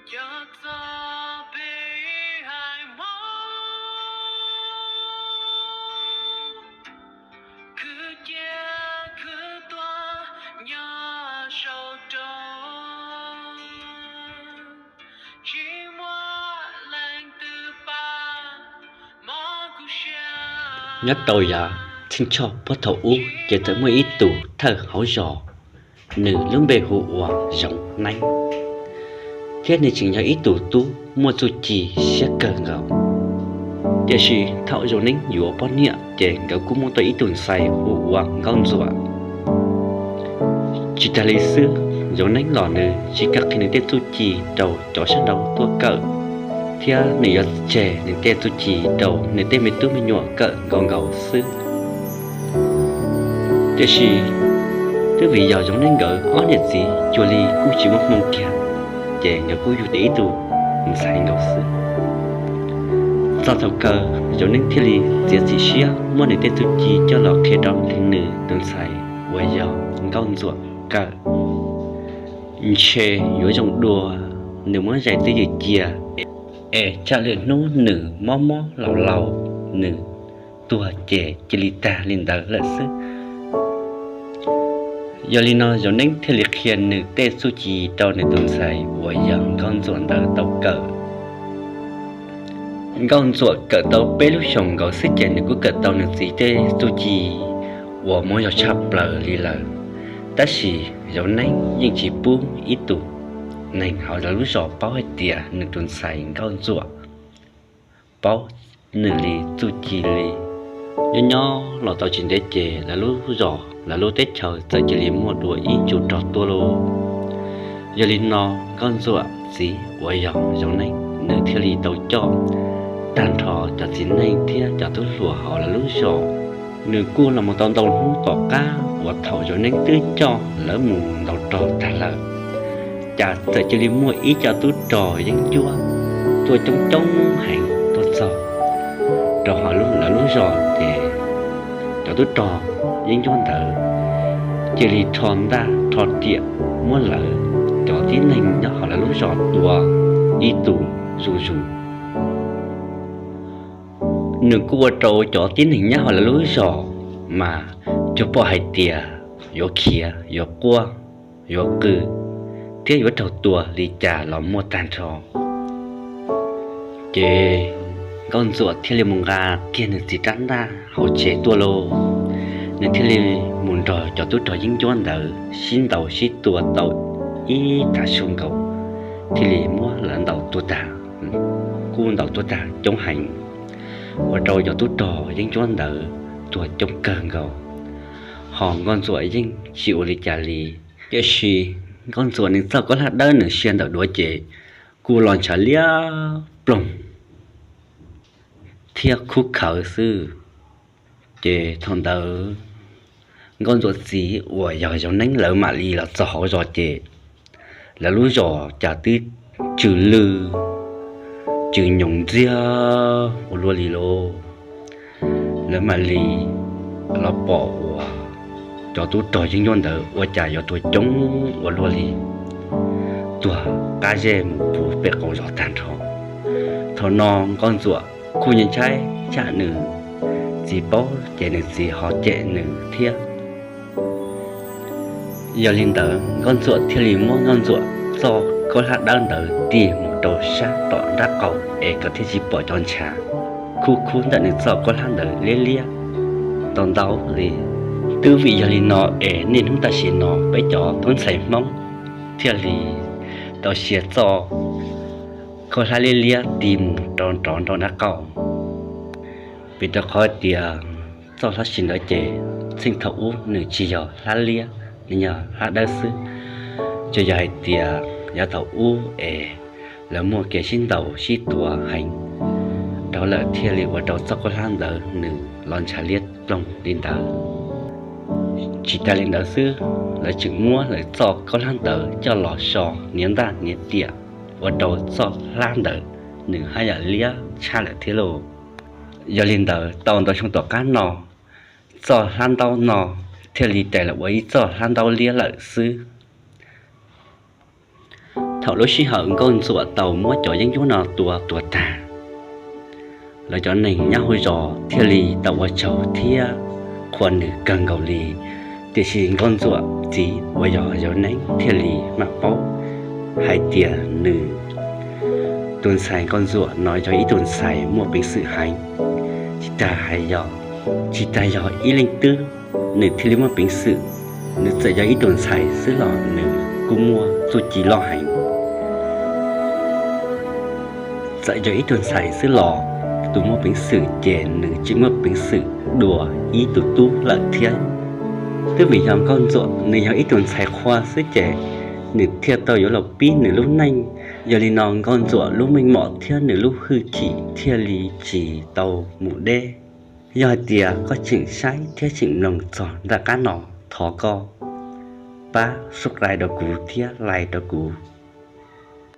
Cov txoj peb hais hmo, khwv cia khwv tuag nyob saum roob, tsis muaj leej twg pab mob kuv siab. Nyob rau yav txheej tshoj puag thaum ub ces txawm muaj ib tug thawj hauv zos, nws lub npe hu ua Zoov Neeb, thiab nws tseem yog ib tug tub muaj txuj ci siab kawg nkaus. Tiam sis thaum Zoov Neeb yuav poj niam ces nkawd kuj muaj tau ib tug ntxhais hu ua Nkauj Ntxuam. Tsis tas li xwb, Zoov Neeb los nws tsis kam qhia nws tej txuj ci rau cov sab nraud tuaj kawm, thiab nws yuav tseg nws tej txuj ci rau nws tej me tub me nyuam kawm nkaus nkaus xwb. Tiam sis twb vim yog Zoov Neeb nkawd ob niam txiv cuag li kuj tsis muaj hmoo kiag, ces nkawd kuj yug tau ib tug ntxhais nkaus xwb. Txog thaum kawg Zoov Neeb thiaj li txiav txim siab muab nws tej txuj ci coj los qhia rau nws tus ntxhais uas yog Nkauj Ntxuam kawm. Ntshe yuav zoo dua nws muab zais twj ywm cia, es tsam lwm hnub nws mob mob laus laus, nws tuag ces cia li tag li ntawd lawm xwb. Yog li no Zoov Neeb thiaj li qhia nws tej txuj ci rau nws tus ntxhais uas yog Nkauj Ntxuam ntawd tau kawm. Nkauj Ntxuam kawm tau peb lub xyoos nkaus xwb ces nws kuj kawm tau nws txiv tej txuj ci uas muaj zog tshaj plaws li lawm. Tab sis Zoov Neeb yeej tsis pub ib tug neeg hauv lawv lub zos paub hais tias nws tus ntxhais Nkauj Ntxuam paub nws li txuj ci li. Nyob nyob los tau tsis ntev ces lawv lub zos lawv lub teb chaws txawm cia li muaj dua ib tsuj rog tuaj lauj. Yog li no Nkauj Ntxuam txiv uas yog Zoov Neeb nws thiaj li tau coj tag nrho cov txiv neej thiab cov tub hluas hauv lawv lub zos. Nws kuj los mus tau ntau hnub tom qab uas thaum Zoov Neeb twb coj lawv mus ntaus rog tag lawm, cas txawm cia li muaj ib co tub rog yeeb ncuab tuaj coob coob heev tuaj txog rau hauv lawv lub zos ces cov tub rog yeeb ncuab ntawd cia li rho ntaj rho riam muab lawv cov tib neeg nyob hauv lawv lub zos tua ib tug zuj zus. Nws kuj ua rau cov tib neeg nyob hauv lawv lub zos mas cuag pom hais tias yuav khiav, yuav quaj, yuav qw thiab yuav raug tua li cas los muaj tag nrho. Ces Nkauj Ntxuam thiaj li mus nqa kiag nws txiv rab ntaj hauv tsev tuaj lauj. Nws thiaj li mus nrog cov tub rog yeeb ncuab ntawd sib ntaus sib tua tau ib tag su nkaus, thiaj li muab lawv ntaus tuag tag, kuj ntaus tuag tag coob heev, ua rau cov tub rog yeeb ncuab ntawd tuag coob kawg nkaus. Ho Nkauj Ntxuam yeej tsis ua li cas li. Tiam sis Nkauj Ntxuam nws txoj kaub hlab dawb nws sia ntawm duav ces kuj los ntshav liab ploog thiab khub khawv xwb. Ces thaum ntawd Nkauj Ntxuam txiv uas yog Zoov Neeb lawv mam li los txog hauv zos ces lawv lub zos cas twb tsw lwj, tsw nyoos ntxiag ua luaj li lauj. Lawv mam li los pom uas cov tub rog yeeb ncuab ntawd ua cas yuav tuag coob ua luaj li, tuag qab zej mus puv pem qaum zos tag nrho. Thaum no Nkauj Ntxuam kuj ntshai ntshai tsam nws txiv paub ces nws txiv ho cem nws thiab. Yog li ntawd Nkauj Ntxuam thiaj li muab Nkauj Ntxuam txoj kaub hlab dawb ntawd tig mus rau sab tom nraub qaum es kom thiaj tsis pom cov ntshav khub khub ntawm nws txoj kaub hlab ntawd liab liab ntau ntau li. Twb vim yog li no es niaj hnub tam sim no peb cov tub ntxhais Hmoob thiaj li tau sia txoj kaub hlab liab liab tig mus rau nrov nraum nraub qaum. Vim rau qhov tias txoj hlab sim ntawd ces txheej thaum ub nws tsis yog hlab liab, nws yog hlab dawb xwb. Tsuas yog hais tias yav thaum ub es lawv muaj kev sib ntaus sib tua heev dhau lawm thiaj li ua rau txoj kaub hlab ntawd nws los ntshav liab ploog li ntawd. Tsis tas li ntawd xwb, lawv tseem muab lawv txoj kaub hlab ntawd coj los so hniav ntaj hniav tiam ua rau txoj hlab ntawd nws haj yam liab tshaj lawm thiab lauj. Yog li ntawd tau ntau xyoo tom qab no, txoj hlab ntaub no thiaj li rais los ua ib txoj hlab ntaub liab lawm xwb. Thaum lub sij hawm Nkauj Ntxuam tau muab cov yeeb ncuab no tua tuag tag, lawv cov neeg nyob hauv zos thiaj li tau ua tsaug thiab qhuas nws kawg nkaus li. Tiam sis Nkauj Ntxuam txiv uas yog Yauv Neeb thiaj li mam paub hais tias nws, tus ntxhais Nkauj Ntxuam no yog ib tug ntxhais muaj peev xwm heev, tsis tas hais yog, tsis tas yog ib leej twg nws thiaj li muaj peev xwm. Nws txawm yog ib tug ntxhais xwb los nws kuj muaj txuj ci loj heev. Txawm yog ib tug ntxhais xwb los tus muaj peev xwm ces nws tseem muaj peev xwm dua ib tug tub lawm thiab. Twb vim yog Nkauj Ntxuam nws yog ib tug ntxhais qhua xwb ces nws thiaj tau yuav los pib nws lub neej. Yog li no Nkauj Ntxuam lub meej mom thiab nws lub hwj chim thiaj li tsis tau mus deb. Yog hais tias koj tseem saib thiab tseem mloog txog nram qab no, thov koj pab subscribe rau kuv thiab like rau kuv.